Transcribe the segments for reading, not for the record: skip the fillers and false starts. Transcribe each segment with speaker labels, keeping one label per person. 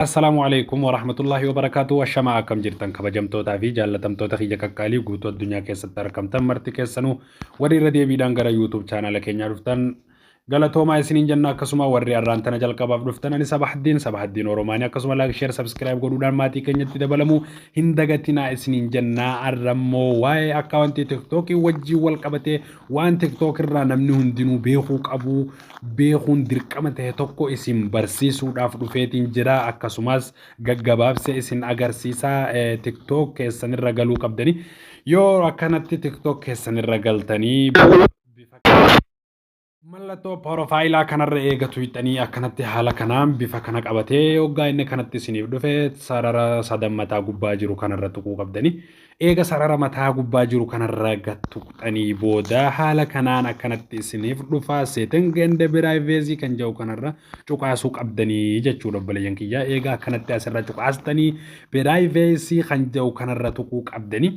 Speaker 1: Assalaamu alaikum warahmatullaahi wabarakaatu. Ashamaa, akkam jirtan kabajamtootaa fi jaallatamtoota kiyya qaqqaalii guutuu addunyaa keessatti argamtan marti keessanuu? Warri irra deebiidhaan gara YouTube chaanala keenyaa dhuftan galatoomaa isiniin jenna. Akkasuma warri arraan tana jalqabaaf dhuftan, ani Sabahaddiin, Sabahaddiin Oromaanii, akkasuma like, share, subscribe godhuudhaan maatii keenyatti dabalamuu hin dagatinaa isiniin jenna. Arrammoo waa'ee akkaawuntii TikTokii wajjin wal qabatee waan TikTok irraa namni hundinuu beekuu qabu, beekuun dirqama ta'e tokko isin barsiisuudhaaf dhufeetiin jira. Akkasumas gaggabaabsee isin agarsiisaa. TikTok keessanirra galuu qabdani. Yoo akkanatti TikTok keessanirra galtanii, bifa mallattoo porofaayilaa kanarra eegatu hixanii akkanatti haala kanaan bifa kana qabatee hoggaa inni kanatti isiniif dhufe, sarara sadan mataa gubbaa jiru kanarra tuquu qabdani. Eega sarara mataa gubbaa jiru kanarra gad tuqxanii booda haala kanaan akkanatti isiniif dhufa. Setting and privacy kan jedhu kanarra cuqaasuu qabdanii jechuudha, obboleeyyan kiyya. Eega akkanatti asirra cuqaastanii, privacy kan jedhu kanarra tuquu qabdanii.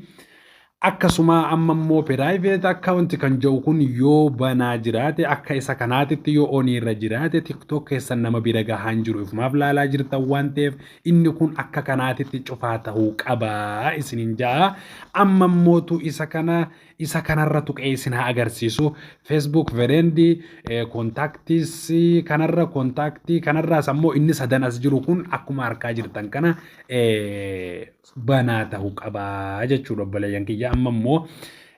Speaker 1: Akkasuma amma immoo private account kan jedhu kun yoo banaa jiraate, akka isa kanaatitti yoo on irra jiraate, TikTok keessan nama bira gahaan jiru, ifumaaf laalaa jirtan waan ta'eef, inni kun akka kanaatitti cufaa ta'uu qaba isiniin ja'a. Amma immootu isa kana isa kanarra tuqee isin haa agarsiisu. Facebook friend, contacts kanarra, contact kanarraas ammoo inni sadan as jiru kun akkuma argaa jirtan kana banaa ta'uu qabaa jechuudha, obboleeyyan kiyya. Amma immoo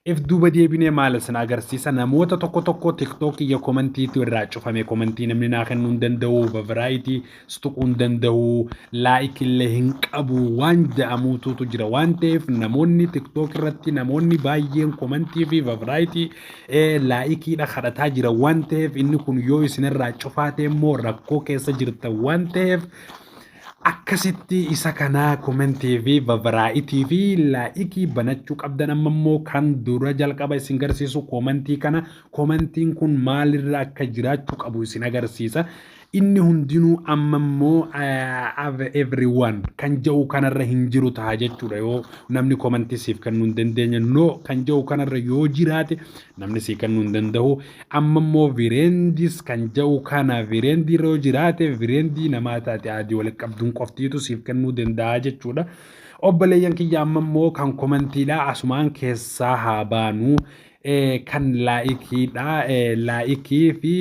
Speaker 1: if duuba deebinee maal isin agarsiisa? Namoota tokko tokko TikTok kiyya komantiitu irraa cufame, komantii namni naa kennuu hin danda'u, favorite tuquu hin danda'u, like illee hin qabu waan jedhamuutu jira waan ta'eef, namoonni TikTok irratti namoonni baay'een komantii fi favorite, likeiidha kadhataa jira waan ta'eef, inni kun yoo isinirraa cufaa ta'e immoo rakkoo keessa jirta waan ta'eef, akkasitti isa kanaa komentii fi favorite fi like banachuu qabdan. Amma immoo kan dura jalqaba isin garsiisu komentii kana, komentiin kun maalirra akka jiraachuu qabu isin agarsiisa. Inni hundinuu amma immoo everyone kan jedhu kanarra hin jiru ta'a jechuudha. Yoo namni komentii siif kennuu hin dandeenye, no kan jedhu kanarra yoo jiraate, namni siif kennuu hin danda'u. Amma immoo friends kan jedhu kana, friend irra yoo jiraate, friend namaa taate adii walitti qabduun qoftiitu siif kennuu danda'a jechuudha. Obboleeyyan kiyya, amma immoo kan komentiidha asumaan keessaa haa baanu. Kan likeiidha. Like fi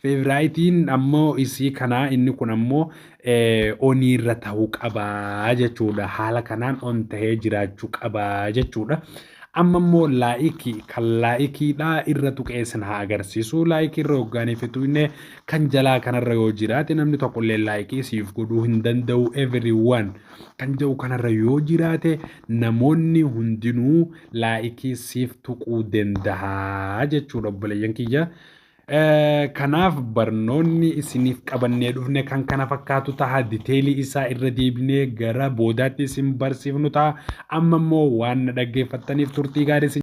Speaker 1: favoriteiin ammoo isii kanaa, inni kun ammoo oniirra ta'uu qabaa jechuudha. Haala kanaan on ta'ee jiraachuu qabaa jechuudha. Amma immoo like, kan likeiidha irra tuqee isin haa agarsiisu. Like irra hoggaaniifitu inni kan jalaa kanarra yoo jiraate, namni tokkollee like siif godhuu hin danda'u. Everyone kan jedhu kanarra yoo jiraate, namoonni hundinuu like siif tuquu danda'a jechuudha, obboleeyyan kiyya. Kanaaf barnoonni isiniif qabannee dhufne kan kana fakkaatu ta'a. Detail isaa irra deebinee gara boodaatti isin barsiifnu ta'a. Amma immoo waan na dhaggeeffattaniif turtii gaarii isin